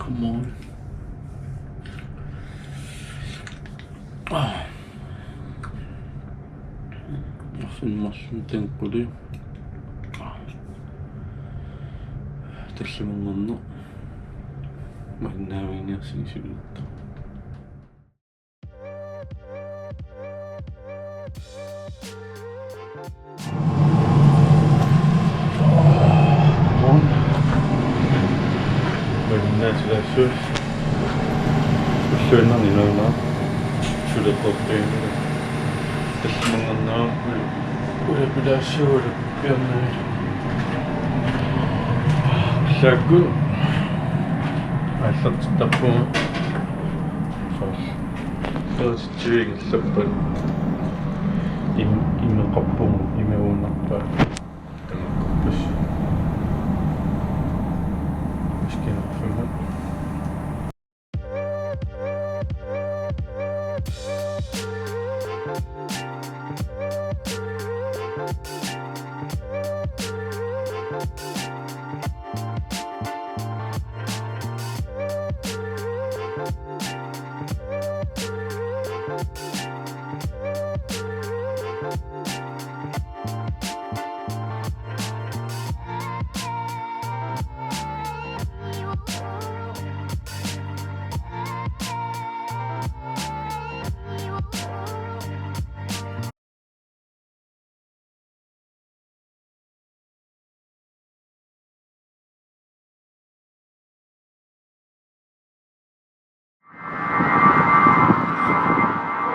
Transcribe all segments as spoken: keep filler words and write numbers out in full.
Morgen. Ah. Arfineq-marlunnik taanna quli. Tallimanngorneq. Malinnaaviginiarsinnaasoq. Malinnaatsilaassavas. Ulluinnarni inuuneq. Suleqqiinnarlugu. Tallimanngorneq. Ulapilaassavara. Piarneri. Aallakkut aallartittarpunga. Soorlu. Soorlu. Im-, imeqarpunga, imeruunnarpaa. Tamakkuppassi. Maskiinarfimmat.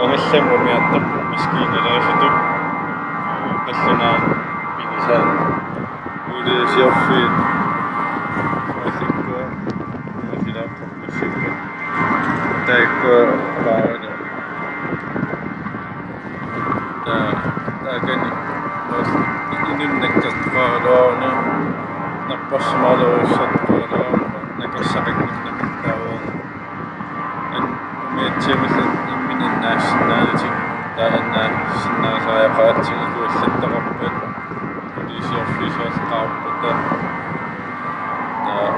Angallanngorniartarpoq maskiinalaasutut, qallunaat pigisaat, uuliasiorfiit, soorlu uasilaaqqorpassuupput. Taakkua paarani. Taa, taakani. Inunnik nakkartoqaraluaruna, napparsimaalerujussuartoqaraluaruna, nakorsaqannginnami taava. An-, umiatsiamillu imminut annaassinnaavutit, taava annaassinnaassariaqaratsigu ikuallattaqarpat, uuliasiorfiit soorlu qaarpata. Taa,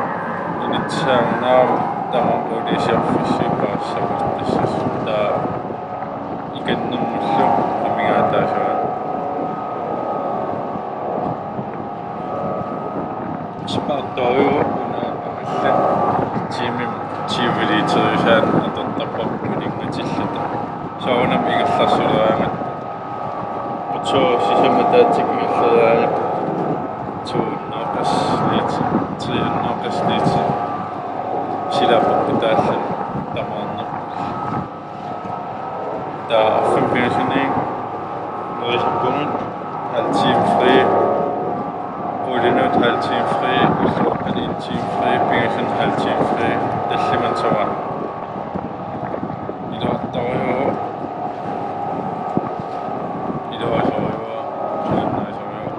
initsaannaam tamarmi uuliasiorfissuit paasisaqartassasut. Taa, ikannermullu amigaataasarami. Spartorujuuvoq una alla tiimimut tyve liter-iusaanut atortarparput uninngatilluta. Soorunami ingerlarsuleraangatta. Motor sisamat ataatsip ingerleraangatta to hundrede liter, tre hundrede liter. Sila pakkutaalluni tamaarnerput. Taa arfineq-pingasunik nerisappugut halv time fri. Qulinut halv time fri, ulluaqqat en time fri, pingasunik halv time fri, tallimat sava. Iluartorujuuvoq. Iluarisorujuuvoq. Iluarisorujuuvoq.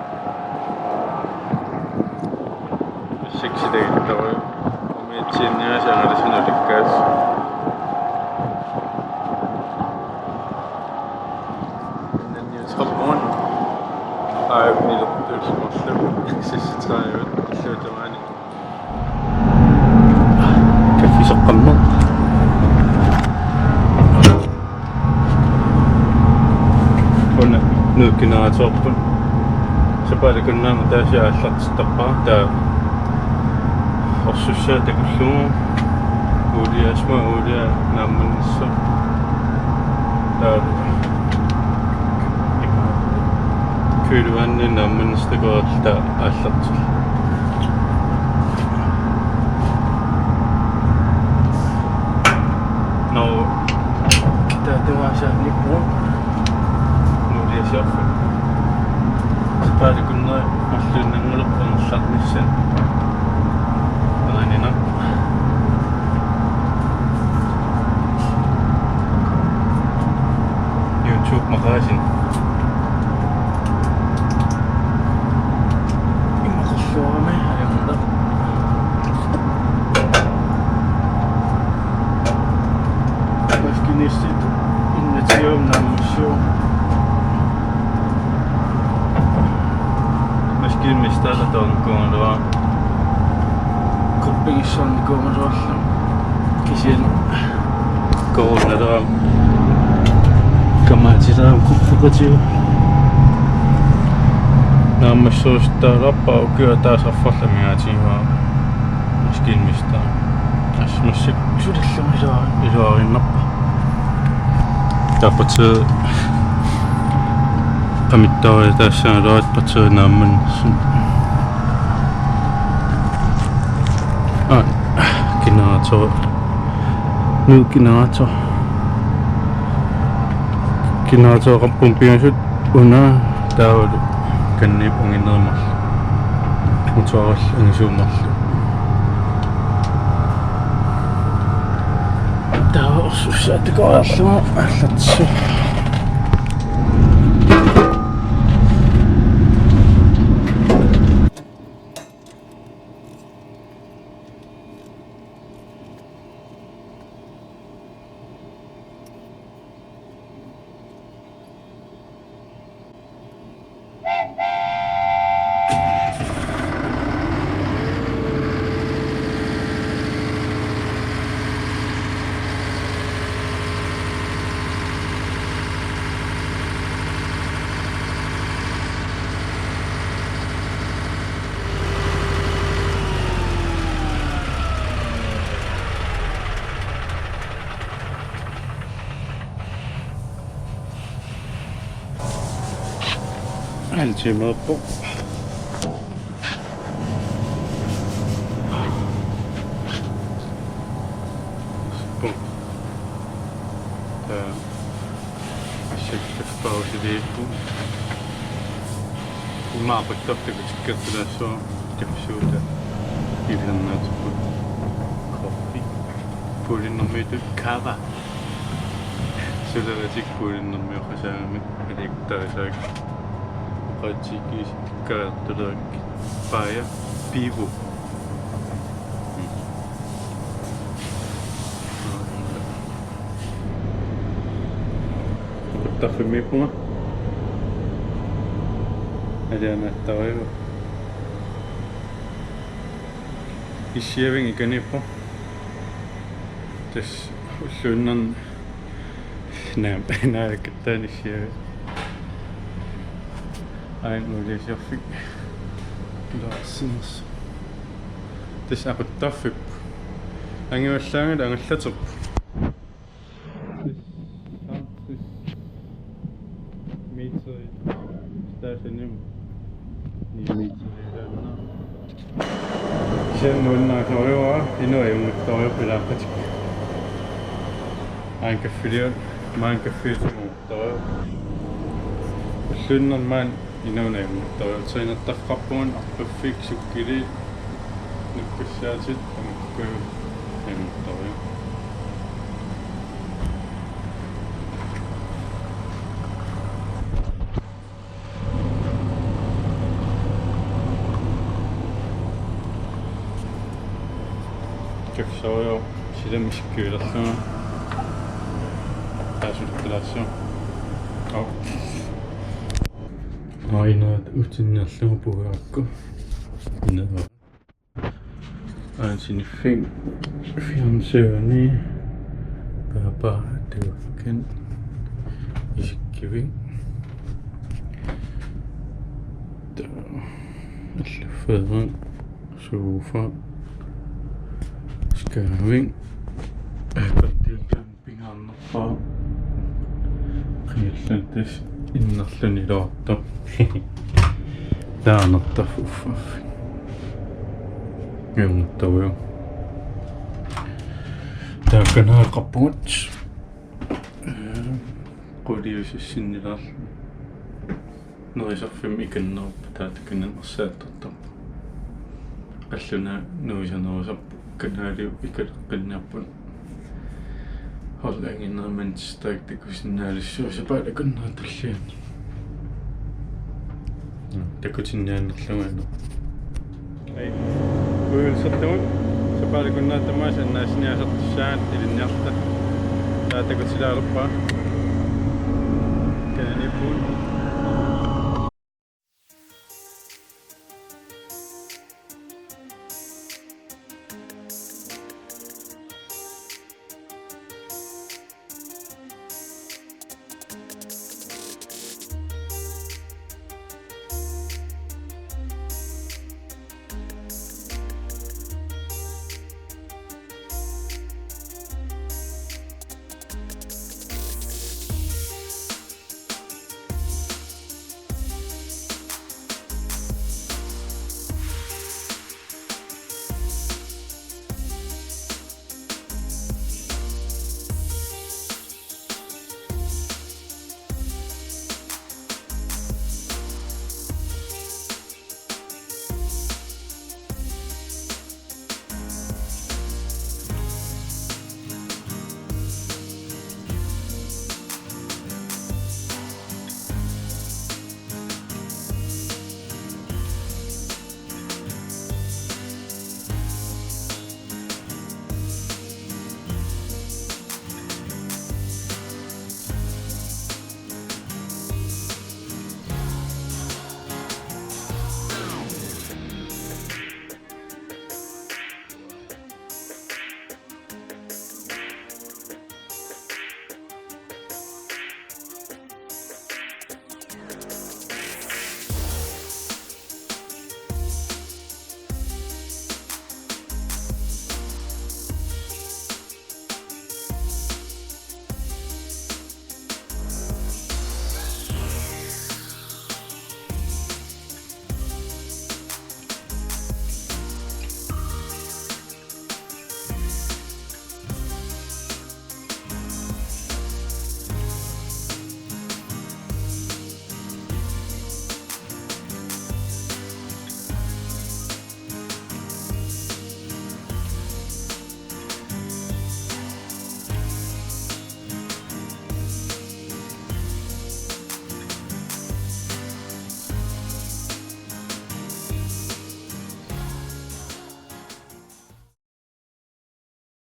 Siksi dage, der var jo med til nære, så er det sådan noget, det gør. Den er tretten. Ej, jeg bliver lidt småslem. Sidste tredje, det er det, var det. Kaffisoqqamma. Una nuukkineratsiarput. Sapaatip akunnerani taasi aallartittarpara, taa orsussaa takullugu. Uuliaasma uulia naammannissoq. Taa kølevandip naammannissoq takuarluta aallartillugu. Nå, taa, det var altså en brug. Nu er det sjovt. Så bare det kun noget, og slutningen, når du prøver at slappe lidt selv. Eller en ender. YouTube maqaasin. Imaqarluarami ajornaq. Maskinistit innatium naammassivoq. Maskinmesteri taanikuugaluaq. Kuppigissornikuugaluarluni. Kisianni coronaleraam kamaatilerama quppeqatigu. Naammassuusittarpaa ukioq ataaseq arferlamigaatigivaat maskinmester. Asmasik sulillumi iluarinnarpa. Taava qamittaariataassaagaluarpara naammannersut. Aa, generator. Ny generator. Generator qappunga pingasut una taavalu kanniippunga inerimarlu. Motorerlu angisuumarlu. Taava orsussaat takoreerlunga allatsu. Halv timeerpoq. Bum. Taava assakkat pausiliipput. Immaqa aquttarfik tikkertulaassuaq kaffiuta ilisarnaaterput. Kaffi. Puulinnermiutut kava. Suleqatik puulinnermioqasaagami aliikkutarisaakkit. Oqaatsikkut kaartulerik paja pivu. Aquttarfimmiippunga. Alianattariu. Issiavik ikaniippoq. Tassa ulluinnarni naam, naalakkattaani issiavik. Ain uliasiorfik. Larsens. Tassa aquttarfik. Angivallaanngilaq angallaterpoq. Meter. Taasani ni meter. Sen nuannaarujua, inuit ajunngitsorujuupput ilaaqqatik. Ain kaffiliut, maani kaffiliut ajunngitsorujuupput. Ulluinnarni maani inuuneq ajunngitsorujuuvoq, trænertarfeqarpugut, arpaffik, cykelit, nakkassaatit, tamakkuupput ajunngitsorujuuvoq. Kaffisorujuk silami isikkivilerlunga. Taasuttalaassuu. Au. Ainaat utinnerlugu puugaakku. Inaa. Aansiniffik fiansuuni paapa tuukken isikkivik. Taava allaffeeraq sofa skavik aapattiutan pingaarnerpaaq. Qialluntas innerluni iluartoq. Taanertarfik uffarfik. Ajunngitsorujuk. Taakanaaqarpugut. Quliusussinnilaarluni. Nerisarfimmi ikinneruppat taava takanani ersaattartarpoq. Qallunaat nuisanerusarput kanaaliup ikaleqqinniarput. Hold anginermand stærk takusinnaalersuuvoq sapaatip akunnerata tulliani. Takutinniaannarlugu. Ai. Uiulsertagut sapaatip akunnerata tamaasa annaasiniaasartussaat ilinniarluta. Taava takutilaalerpara.